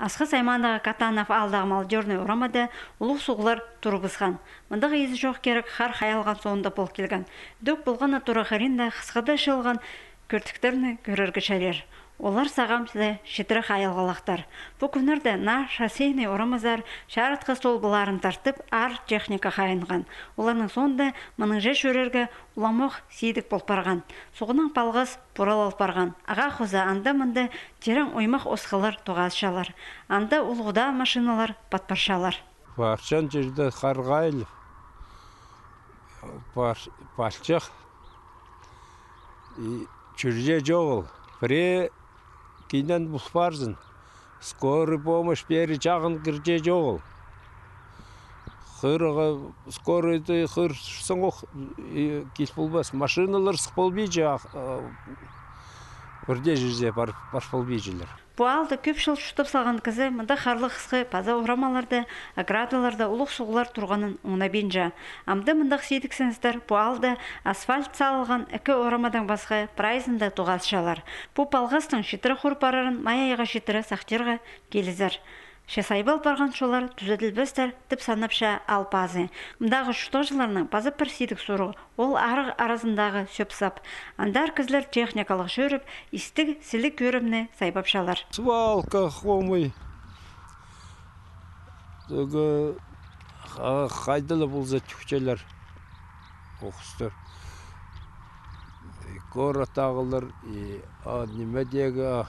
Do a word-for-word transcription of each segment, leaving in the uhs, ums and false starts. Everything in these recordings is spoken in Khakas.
Асхыс аймағындағы Катанов аалдағы Молодёжный орамада улуғ суғлар турыбысхан. Мындағ изі чох кирек хар хайалған соонда пол килген. Ідӧк полған на тура хыринда хысхада чыылған кӧртіктерні кӧрерге чарир. Олар сағам сі читіре хайалғалахтар. Пу кӱннерде наа Шоссейный орамазар чарытхы столбыларын тартып, аар техника хайынған. Оларның соонда мыныңҷа чӧрерге уламох сидік пол парған. Суғнаң палғас пуралал парған. Ағаа хоза анда-мында тирең оймах осхалар тоғасчалар. Анда улуғ даа машиналар пат парчалар. Парчан чирде харғайыл пар-, парчах. И чӧрҷе чоғыл. Пірее кинен пус парзын. Скорый помощь пеер чағын кірҷе чоғыл. Хырға скорыйды хырсың ох, и кил полбас. Машиналар сых полбинча, а, пірдее чирзер пар, пар полбинчалар. Пу аалда кӧп чыл чуртап салған кізі мындағ харлығ хысхы паза орамаларда, оградаларда улуғ суғлар турғанын оңнабинча. Амды мындағ сидіксіністер пу аалда асфальт салылған ікі орамадаң пасха прайзында тоғасчалар. Пу палғастың читіре хур парарын май айға читіре сахтирға килізер. Че сайбал парған чоллар тӱзеділбестер тіп санапча аал пазы. Мындағы чуртағҷыларның паза пір сидік сурығы — ол арығ аразындағы сӧп-сап. Андар кізілер техникалығ чӧріп, истіг сіліг кӧрімні сайбапчалар. Свалка хомай. Тігі ха-, хайда ла полза тӱкчелер. Охыстар. И городтағылар, и, а, нимедегі, а,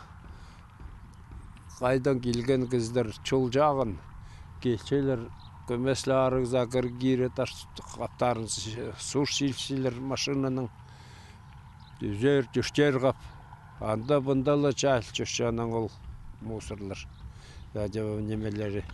хайдаң килген кізілер чол чағын килчелер, кӧмес ле арығзар киргире тас-, хаптарын с-, сур силчелер машинаның. Тӱзер, тӱртер хап. Анда-мында ла чаал чӧрче анаң ол мусорлар. Ядем нимелері.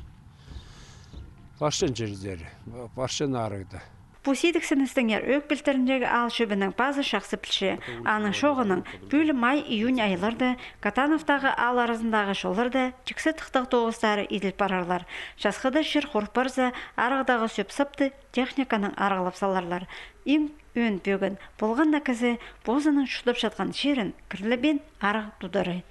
Парчан чирзер, парчан арығда. Пу сидіксіністеңер Ӧӧк пилтіріндегі аал чӧбінің пазы чахсы пілче. Аның чооғынаң, пӱӱл май-июнь айларда Катановтағы аал аразындағы чолларда тиксі тыхтағ тоғыстары иділ парарлар. Часхыда чир хур парза, арығдағы сӧп-сапты техниканаң арығлап саларлар. Иң ӧӧн пӧгін полған на кізі позының чуртапчатхан чирін кірлебин арығ тударай.